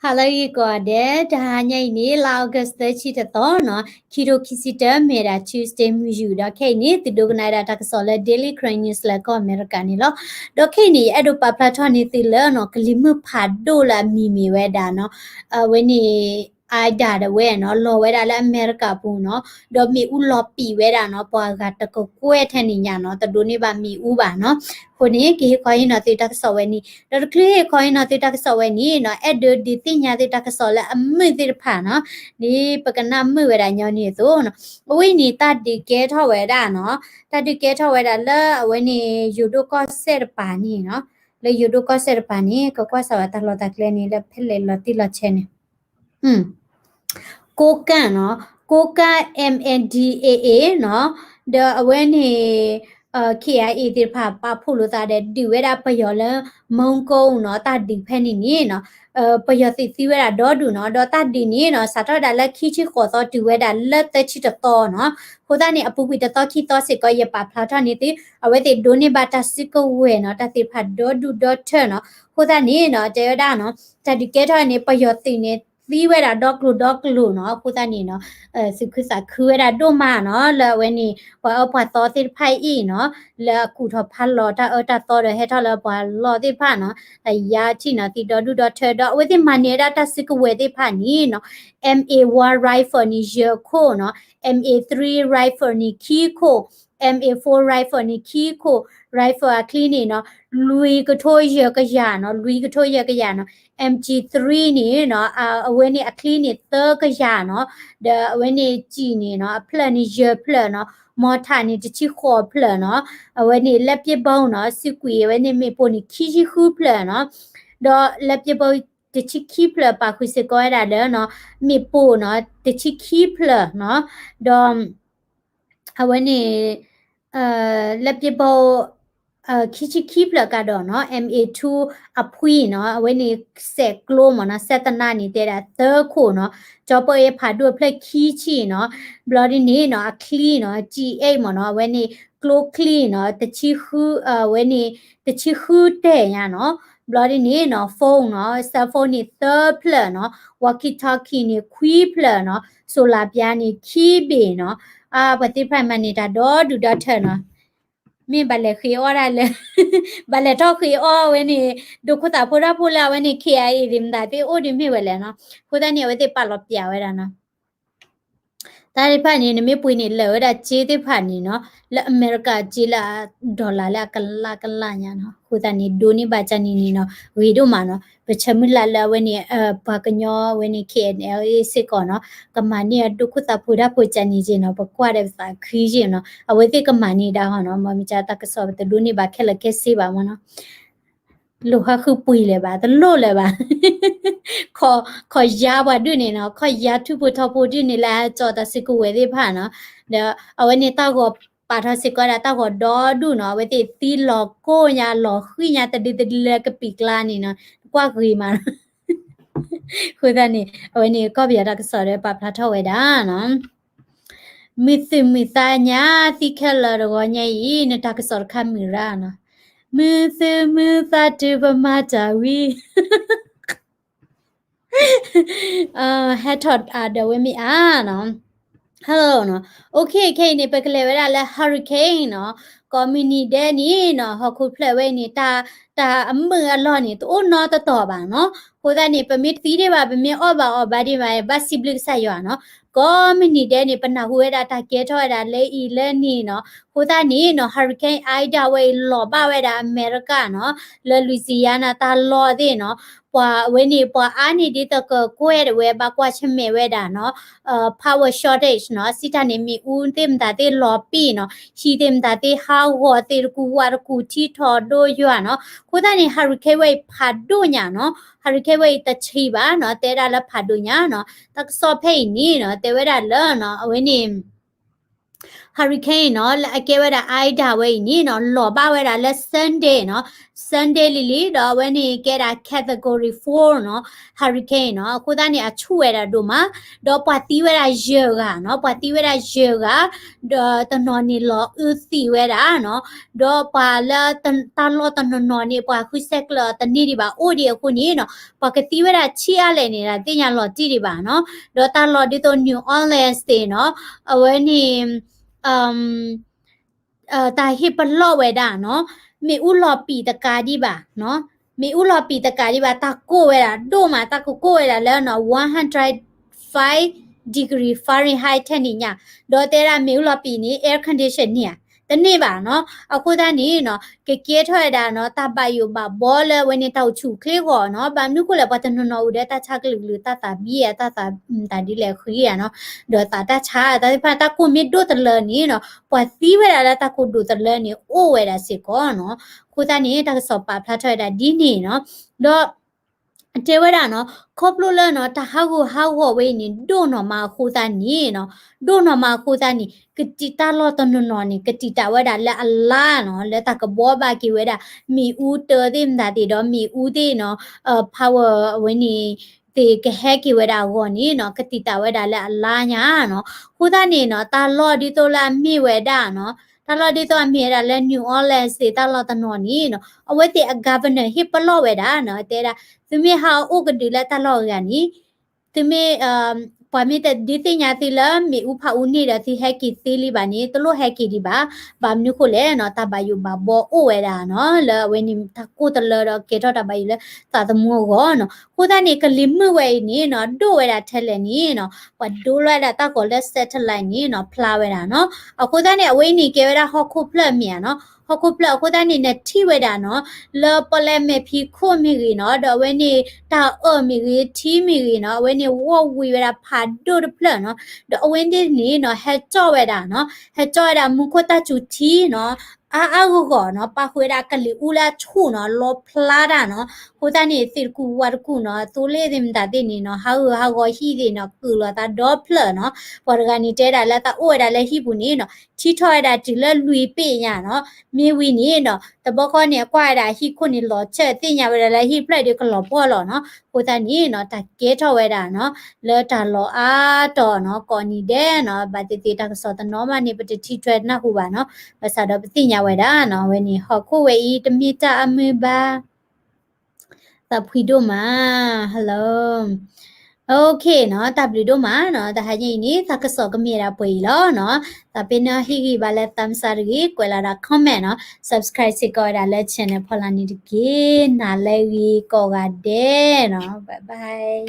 ဟါလၢအဂ့ၤကိးဂၤဒဲး, တဟါညါအံၤန့ၣ် လါ August သၢဆံတသီနီၤ, ခံထိခံဆံတၢ မ့ၢ်ဝဲဒၣ် Tuesday မုၢ်ယူာ်, ဒီးခဲအံၤန့ၣ် သုဒိကနၣ်ဝဲဒၣ်တၢ်ကစီၣ်လၢ Daily Karen News လၢကီၢ်အမဲရကၤန့ၣ်လီၤ. ဒီးခဲအံၤန့ၣ် ယအဲၣ်ဒိးပာ်ဖျါထီၣ်န့ၢ်သုလၢနီၤ ကလံၤမုၢ်ဖးဒိၣ်လၢအမံၤမ့ၢ်ဝဲဒၣ်နီၤ, အဝဲန့ၣ် Ida ဒၣ်ဝဲနီၤ လီၤဝဲဒၣ်လၢအမဲရကၤပူၤနီၤ, ဒီးမ့ၣ်အူလီၤပံာ်ဝဲဒၣ်နီၤ ပှၤဂၤတကကွဲၢ်ထဲန့ၣ်ညါနီၤ, တဒိးန့ၢ်ဘၣ်မ့ၣ်အူဘၣ်နီၤ. အဃိန့ၣ် ကဟ့ၣ်ခီဟ့ၣ်နီၤသုတၢ်ကစီၣ်ဝဲန့ၣ်, ဒီးတချုးဟ့ၣ်ခီဟ့ၣ်နီၤသုတၢ်ကစီၣ်ဝဲန့ၣ်နီၤ, အဲၣ်ဒိးဒုးသ့ၣ်ညါသုတၢ်ကစီၣ်လၢအမုာ်သ့ၣ်တဖၣ်နီၤ, ဒ်ပကနၣ်မုာ်ဝဲဒၣ်ညီနုၢ်အသိးနီၤ. အဝဲအံၤန့ၣ် တၢ်ဒုးကဲထီၣ်ဝဲဒၣ်နီၤ, တၢ်ဒုးကဲထီၣ်ဝဲဒၣ်လၢအဝဲန့ၣ် ယိၤဒိၣ်ကီၢ်စဲၣ်တပၤန့ၣ်နီၤ, လၢယိၤဒိၣ်ကီၢ်စဲၣ်တပၤန့ၣ် ကကွၢ်စးဝဲတၢ်လီၢ်တၢ်ကျဲန့ၣ် လၢဖဲလဲၣ်လီၤတံၢ်လီၤဆဲးန့ၣ် ကိးကၣ်နီၤ, ကိးကၣ် M N D A A နီၤ, ဒီးအဝဲန့ၣ် K I A သ့ၣ်တဖၣ်ပာ်ဖှိၣ်လိာ်သးဒီး ဒုးဝဲဒၣ်ပယီၤလၢ မုံးကိုးနီၤ, တၢ်ဒုးဖဲန့ၣ်န့ၣ်နီၤ, ပယီၤသုးသံဝဲဒၣ်ဒီဒူၣ်နီၤ, ဒီးတၢ်ဒုးန့ၣ်နီၤ စးထီၣ်ဝဲဒၣ်လၢခံဆံဃိးသီ တုၤဝဲဒၣ်လၢသၢဆံတသီနီၤ. အဃိသတးန့ၣ် အပူၤကွံာ်တသီခံသီစ့ၢ်ကီး ယပာ်ဖျါထီၣ်န့ၢ်သု အဝဲသ့ၣ်ဒိးန့ၢ်ဘၣ်တၢ်စုကဝဲၤနီၤ, တၢ်သ့ၣ်တဖၣ်ဒီဒူၣ်ဒီထၢနီၤ. အဃိသတးန့ၣ်နီၤ တဲဝဲဒၣ်နီၤ တၢ်ဒုးကဲထီၣ်န့ၣ် ပယီၤသုးန့ၣ် သံဝဲဒၣ်ဒီကျိၤဒီကျိၤနီၤ. အဃိသတးန့ၣ်နီၤ သုးခုသးခုဝဲဒၣ်ဒိၣ်မးနီၤ, လၢအဝဲန့ၣ် ပှၤအၢပှၤသီသ့ၣ်တဖၣ်အံၤနီၤ, လၢအကူၣ်ထီၣ်ဖးလီၤတၢ်အၢတၢ်သီဒီးဟဲထီၣ်လၢပှၤလီၢ်သ့ၣ်တဖၣ်နီၤ, အယါထံၣ်နီၤ သံဒီဒူၣ်ဒီထၢဒီး အဝဲသ့ၣ်မၤန့ၢ်ဝဲဒၣ်တၢ်စုကဝဲၤသ့ၣ်တဖၣ်န့ၣ်နီၤ, M A one rifle န့ၣ် ယဲၢ်ခိၣ်နီၤ, M A three rifle န့ၣ် ခံခိၣ်, M A four rifle န့ၣ် ခံခိၣ်, rifle အချံန့ၣ်နီၤ လွံၢ်ကထိယဲၢ်ကယၤနီၤ, လွံၢ်ကထိယဲၢ်ကယၤနီၤ. M G three န့ၣ်နီၤ အဝဲန့ၣ်အချံန့ၣ် သၢကယၤနီၤ, ဒီးအဝဲန့ၣ်ကျည်န့ၣ်နီၤ အဖျၢၣ်န့ၣ် ယဲၢ်ဖျၢၣ်နီၤ, မော်တာန့ၣ် တဆံဃိးဖျၢၣ်နီၤ, အဝဲန့ၣ် လက်ပစ်ဗုံးနီၤ စုကွံာ်အဝဲန့ၣ်မ့ၣ်ပိၢ်န့ၣ် ခံဆံဃုဖျၢၣ်နီၤ, ဒီး လက်ပစ်ဗုံး တဆံခံဖျၢၣ် ပာ်ဃုာ်စ့ၢ်ကီးဝဲဒၣ်လၢနီၤ မ့ၣ်ပိၢ်နီၤ တဆံခံဖျၢၣ်နီၤ, ဒီး အဝဲန့ၣ် လက်ပစ်ဗုံး ခံဆံခံဖျၢၣ်ကဒီးနီၤ, M A two အဖှံနီၤ အဝဲန့ၣ် စဲးကျိမ့ၢ်နီၤ စဲးသနါန့ၣ် တဲဒၣ်သၢခိၣ်နီၤ, ကၠီပၢအ့ဖးဒိၣ်အဖျၢၣ်ခံဆံနီၤ, ဘျီဒ်န့ၣ်နီၤ အချံနီၤ ကျည်အိတ်မ့ၢ်နီၤ အဝဲန့ၣ် ကျိချံနီၤ တဆံဃု အဝဲန့ၣ် တဆံဃုတဲာ်ညါနီၤ, ဘျီဒ်န့ၣ်နီၤ phone နီၤ cell phone န့ၣ်သၢဖျၢၣ်နီၤ, walkie talkie န့ၣ်ခွံဖျၢၣ်နီၤ, ဆိုလာပြားန့ၣ်ခံဘ့ၣ်နီၤ, အါ ပှၤသ့ၣ်တဖၣ်မၤန့ၢ်တၢ်ဒီဒူၣ်ဒီထၢနီၤ, မ့ၢ်ဘၣ်လဲၤဃ့အီၣ်ဒၣ်လၢ ဘၣ်လဲၤထီၣ်ဃ့အီၣ်ဝဲန့ၣ် ဒိခိၣ်သးဖိတၢ်ဖိလၢအဝဲန့ၣ် K I A သ့ၣ်မတၤသ့ၣ်အိၣ်ဒံးမ့ၢ်ဝဲလဲၣ်နီၤ, အဃိသတးန့ၣ် အဝဲသ့ၣ်ပာ်လီၤပျးဝဲဒၣ်နီၤ တၢ်သ့ၣ်တဖၣ်န့ၣ် နမ့ၢ်ပှ့ၤန့ၣ် လၢာ်ဝဲဒၣ်စ့သ့ၣ်တဖၣ်န့ၣ်နီၤ, လၢအမဲရကၤစ့လၢအ dollar လၢအကလၢ်ကလၢ်ညါနီၤ, အဃိသတးန့ၣ် ဒိးန့ၢ်ဘၣ်ကန့ၣ်န့ၣ်နီၤ ဂ့ၤဒိၣ်မးနီၤ, ပဆၢမုၢ်လၢ်လၢအဝဲန့ၣ် ပှၤကညီအဝဲန့ၣ် K N L A စ့ၢ်ကီးနီၤ ကမၤန့ၢ်အဒိခိၣ်သးဖိတၢ်ဖိကန့ၣ်က့နီၤ, ပကွၢ်ဒီးပသးခုက့နီၤ, အဝဲသ့ၣ်ကမၤန့ၢ်ဒၣ်ဟီနီၤ, မ့မ့ၢ်တၢ်ကစီၣ်ပတဒိးန့ၢ်ဘၣ်ခဲလၢာ်ခဲဆ့ဘၣ်မ့ၢ်နီၤ လိၣ်ဟးဃုပှ့ၤလၢၤဘၣ် တလိၣ်လၢၤဘၣ်, ခီၣ်ယါပှၤဒုၣ်န့ၣ်နီၤ, ခီၣ်ယါထူဖိထီဖိဒုၣ်န့ၣ် လၢအကၠီၣ်တၢ်စုကဝဲၤသ့ၣ်တဖၣ်နီၤ, ဒီးအဝဲန့ၣ်တၢ်ဂီၤပာ်ထီၣ်စ့ၢ်ကီးဒၣ်တၢ်ဂီၤဒီဒူၣ်နီၤ, အဝဲသ့ၣ်သံလီၤကိၢ်ညါလီၤဃံၣ်ညါတဒုတဒုလၢကပံာ်ကျါန့ၣ်နီၤ, ကွၢ်ဂ့ၤမးနီၤ အဃိသတးန့ၣ် အဝဲန့ၣ်ကီၢ်ပယီၤတၢ်ကစီၣ်ဒီးပာ်ဖျါထီၣ်ဝဲဒၣ်နီၤ, မုာ်သူၣ်မုာ်သးညါသံခဲလၢာ်တဂီၤညါအံၤ နတၢ်ကစီၣ်တခါမုာ်ရၣ်နီၤ, မုာ်သူၣ်မုာ်သးတုၤပမၤတၢ်ဝံၤ ဟဲထီၣ်အါဒီးဝဲမ့ၢ်အါနီၤ, Hello နီၤ, OK ခဲအံၤန့ၣ် ပကလဲၤဝဲဒၣ်လၢ hurricane နီၤ, ကိးမုၢ်နံၤဒဲးန့ၣ်နီၤ ဟီၣ်ခိၣ်ဖျၢၣ်ဝဲအံၤန့ၣ် တၢ် တၢ်အမုာ်အလီၢ်န့ၣ် တအိၣ်နီတတီၤဘၣ်နီၤ, အဃိသတးန့ၣ် ပမ့ၢ်သံဒံးဘၣ် ပမ့ၢ်အီၣ်ဘၣ်အီၣ်ဘၣ်ဒံးဘၣ် ဘၣ်စံးဘျုးကစၢ်ယွၤနီၤ, ကိးမုၢ်နံၤဒဲးန့ၣ် ပနၢ်ဟူဝဲဒၣ်တၢ်ကဲထီၣ်ဝဲဒၣ်လၢအံၤလၢန့ၣ်နီၤ, အဃိသတးန့ၣ်နီၤ hurricane Ida ဝဲအံၤ လီၤဘၣ်ဝဲဒၣ်အမဲရကၤနီၤ, လၢ Louisiana တၢ်လီၢ်သ့ၣ်နီၤ, ပှၤဝဲန့ၣ် ပှၤအါန့ၢ်ဒ်သိးကကွဲၢ်တဝဲ ဘၣ်ကွၢ်ဆၢၣ်မဲာ်ဝဲဒၣ်နီၤ, power shortage နီၤ, စံးတၢ်န့ၣ် မ့ၣ်အူသ့ၣ်မတၤသ့ၣ်လီၤပံာ်နီၤ, ဟံၣ်သ့ၣ်မတၤသ့ၣ်ဟးဂီၤသ့ၣ်တကူၣ်ဝးတကူၣ်ထံထီၣ်ဒိယွၤနီၤ, အဃိသတးန့ၣ် hurricane ဝဲအံၤဖးဒိၣ်ညါနီၤ, hurricane ဝဲအံၤတဆံးဘၣ်နီၤ, တဲဒၣ်လၢဖးဒိၣ်ညါနီၤ, တၢ်ကစီၣ်ဖဲအံၤန့ၣ်နီၤ တဲဝဲဒၣ်လၢနီၤ အဝဲန့ၣ် hurricane နီၤ လၢအကဲဝဲဒၣ် Ida ဝဲအံၤန့ၣ်နီၤ လီၤဘၣ်ဝဲဒၣ်လၢ Sunday နီၤ, Sunday လံၤလံၤ ဒီးအဝဲန့ၣ်ကဲဒၣ် category four နီၤ hurricane နီၤ. အဃိသတးန့ၣ် အဆူၣ်ဝဲဒၣ်ဒိၣ်မး, ဒီးပှၤသံဝဲဒၣ်ယဲၢ်ဂၤနီၤ, ပှၤသံဝဲဒၣ်ယဲၢ်ဂၤ, ဒီးတနီၤန့ၣ်လီၤအုးသံဝဲဒၣ်နီၤ, ဒီးပှၤလၢ တၢ်လီၢ်တနီၤနီၤန့ၣ် ပှၤဃုဆဲးကျၢအီၤတန့ၢ်ဒံးဘၣ် အိၣ်ဒံးအဃိန့ၣ်နီၤ ပှၤကသံဝဲဒၣ်ဆံးအါလဲၣ်န့ၣ် တၢ်သ့ၣ်ညါလီၤတံၢ်ဒံးဘၣ်နီၤ. ဒီးတၢ်လီၢ်ဒ်သိး New Orleans သ့ၣ်နီၤ, အဝဲန့ၣ် တၢ်ဟ့ၣ်ပလီၢ်ဝဲဒၣ်နီၤ, မ့ၣ်အူလီၤပံာ်တကးဒံးဘၣ်နီၤ, မ့ၣ်အူလီၤပံာ်တကးဒံးဘၣ် တၢ်ကိၢ်ဝဲဒၣ်ဒိၣ်မး တၢ်ကကိၢ်ဝဲဒၣ်လၢနီၤ one hundred five degree Fahrenheit ထဲန့ၣ်ညါ, ဒီးတဲဒၣ်မ့ၣ်အူလီၤပံာ်န့ၣ် air condition န့ၣ်ဧါ တန့ၢ်ဘၣ်နီၤ. အဃိသတးန့ၣ်နီၤ ကကဲထီၣ်ဝဲဒၣ်နီၤ တၢ်ဘၣ်ယိၣ်ဘၣ်ဘီလၢအဝဲန့ၣ်တၢ်အိၣ်ဆူၣ်အိၣ်ချ့အဂီၢ်နီၤ, ဘၣ်မနုၤဃိလဲၣ် ပှၤတနီၤနီၤအိၣ်ဒီးတၢ်ဆါကလုာ်ကလုာ် တၢ်သးဘံဧါ တၢ်သးတၢ်ဒ်လဲၣ်ဃံဧါနီၤ, ဒီးသးတၢ်ဆါ တၢ်သ့ၣ်တဖၣ် တၢ်ကိၢ်မ့ၢ်ဒိၣ်တလၢန့ၣ်နီၤ ပှၤသံဝဲဒၣ်လၢတၢ်ကိၢ်ဒိၣ်တလၢန့ၣ် အိၣ်ဝဲဒၣ်စ့ၢ်ကီးနီၤ. အဃိသတးန့ၣ် တၢ်ကစီၣ်ပာ်ဖျါထီၣ်ဝဲဒၣ်ဒ်န့ၣ်နီၤ, ဒီး တဲဝဲဒၣ်နီၤ ခီဖျိလၢနီၤ တၢ်ဟးဂူာ်ဟးဂီၤဝဲအံၤန့ၣ် ဒိၣ်နီၢ်မးအဃိသတးန့ၣ်နီၤ, ဒိၣ်နီၢ်မးအဃိသတးန့ၣ် ကတံာ်တၢ်လီၢ်တနီၤနီၤန့ၣ် ကတံာ်တာ်ဝဲဒၣ်လၢအလါနီၤ, လၢတၢ်ကဘှီဘၣ်က့ၤဝဲဒၣ် မ့ၣ်အူတၢသ့ၣ်မတၤသ့ၣ်ဒီး မ့ၣ်အူသ့ၣ်နီၤ power အဝဲန့ၣ် သ့ၣ်ကဟဲက့ၤဝဲဒၣ်အဂီၢ်န့ၣ်နီၤ ကတံာ်တာ်ဝဲဒၣ်လၢအလါညါနီၤ. အဃိသတးန့ၣ်နီၤ တၢ်လီၢ်ဒ်သိးလၢအမ့ၢ်ဝဲဒၣ်နီၤ, တၢ်လီၢ်ဒ်သိးအမ့ၢ်ဝဲဒၣ်လၢ New Orleans သ့ၣ် တၢ်လီၢ်တနီၤန့ၣ်နီၤ အဝဲသ့ၣ်အ governor ဟ့ၣ်ပလီၢ်ဝဲဒၣ်နီၤ တဲဒၣ် သုမ့ၢ်ဟးအိၣ်ကဒုးလၢတၢ်လီၢ်အဂၤန့ၣ် သုမ့ၢ် ပှၤမ့ၢ်တဒုးသ့ၣ်ညါသုလၢမ့ၣ်အူဖးအူန့ၢ်ဒီး သုဟဲက့ၤသ့လံဘၣ်န့ၣ် တလိၣ်ဟဲက့ၤဒံးဘၣ်. ဘၣ်မနုၤဃိလဲၣ်နီၤ တၢ်ဘၣ်ယိၣ်ဘၣ်ဘီအိၣ်ဝဲဒၣ်နီၤ လၢအဝဲန့ၣ် တၢ်ကိၢ်တလၢဒီးကဲထီၣ်တၢ်ဘၣ်ယိၣ်လၢသးသမူအဂီၢ်နီၤ. အဃိသတးန့ၣ် ကလံၤမုၢ်ဝဲအံၤန့ၣ်နီၤ ဒိၣ်ဝဲဒၣ်ထဲလဲၣ်န့ၣ်နီၤ ပှၤဒိလီၤဝဲဒၣ်တၢ်ကီၢ်လၢ satellite န့ၣ်နီၤ ဖျါဝဲဒၣ်နီၤ. အဃိသတးန့ၣ် အဝဲအံၤန့ၣ် ကဲဝဲဒၣ်ဟီၣ်ခိၣ်ဖျၢၣ်မ့ၢ်ဧါနီၤ, ဟီၣ်ခိၣ်ဖျၢၣ်အဃိသတးန့ၣ် နထံၣ်ဝဲဒၣ်နီၤ လၢပီၣ်လဲၣ်မဲာ်ဖံးခိၣ်မ့ၢ်ဂ့ၤနီၤ ဒီးအဝဲန့ၣ် တၢ်အၢၣ်မ့ၢ်ဂ့ၤ ထံမ့ၢ်ဂ့ၤနီၤ အဝဲန့ၣ် ဝီၢ်ဝံၤဝဲဒၣ်ဖးဒိၣ်တဖျၢၣ်နီၤ. ဒီးအဝဲသ့ၣ်န့ၣ်နီၤ ဟဲကၠီၣ်ဝဲဒၣ်နီၤ, ဟဲကၠီၣ်ဝဲဒၣ်မူခိၣ်တၢ်စူၤထံနီၤ အါအါဂီၢ်ဂီၢ်နီၤ ပာ်ဃုာ်ဝဲဒၣ်ကလံၤအူလၢအဆူၣ်နီၤ လီဖျါတၢ်နီၤ. အဃိသတးန့ၣ် သ့ၣ်တကူၣ်ဝၣ်တကူၣ်နီၤ သိလ့ၣ်သ့ၣ်မတၤသ့ၣ်န့ၣ်နီၤ ဟးဂူာ်ဟးဂီၤဟံၣ်သ့ၣ်နီၤ ကုၢ်လီၤသးဒီဖျၢၣ်နီၤ. ပှၤတဂၤန့ၣ်တဲဒၣ်လၢတၢ်အိၣ်ဝဲဒၣ်လၢဟံၣ်ပူၤန့ၣ်နီၤ ထံထီၣ်ဝဲဒၣ်တုၤလၢလွံၢ်ပ့ၣ်ညါနီၤ. မ့ၢ်ဝံၤန့ၣ်နီၤ တဘျီဃီန့ၣ် အကွၢ်ဝဲဒၣ်ဟံၣ်ခိၣ်န့ၣ်လီၤဆၢၣ် သ့ၣ်ညါဝဲဒၣ်လၢဟံၣ်ဖျၢၣ်ဒီးကလီၤပှီၢ်လီၤနီၤ. အဃိသတးန့ၣ်နီၤ တၢ်ကဲထီၣ်ဝဲဒၣ်နီၤ လၢတၢ်လီၢ်အါတီၤနီၤ ကိးနံၤဒဲးနီၤ ဘၣ်သ့ၣ်သ့ၣ်တၢ်ကစီၣ်တနီၤမးန့ၣ် ပတထံၣ်ထွဲနၢ်ဟူဘၣ်နီၤ. ဘၣ်ဆၣ်ဒီးပသ့ၣ်ညါဝဲဒၣ်နီၤ အဝဲန့ၣ် ဟီၣ်ခိၣ်ဝဲအံၤ တမ့ၢ်တၢ်အမုာ်ဘၣ် သးဖှံဒိၣ်မး hello, okay နီၤ တၢ်ဘျုးဒိၣ်မးနီၤ တဟါညါအံၤန့ၣ် သးကစီၣ်ကမ့ၢ်ဒၣ်ပှဲၤအံၤလီၤနီၤ. သးပ့ၤနီၣ်ဟ့ၣ်ဂံၢ်ဘါလၢ thumbs up တဂ့ၤ ကွဲးလီၤဒၣ် comment နီၤ subscribe စ့ၢ်ကီးဝဲဒၣ်လၢ channel ဖီလာ်န့ၣ်တက့ၢ်. နၤလၢအဂ့ၤကိးဂၤဒဲးနီၤ bye bye.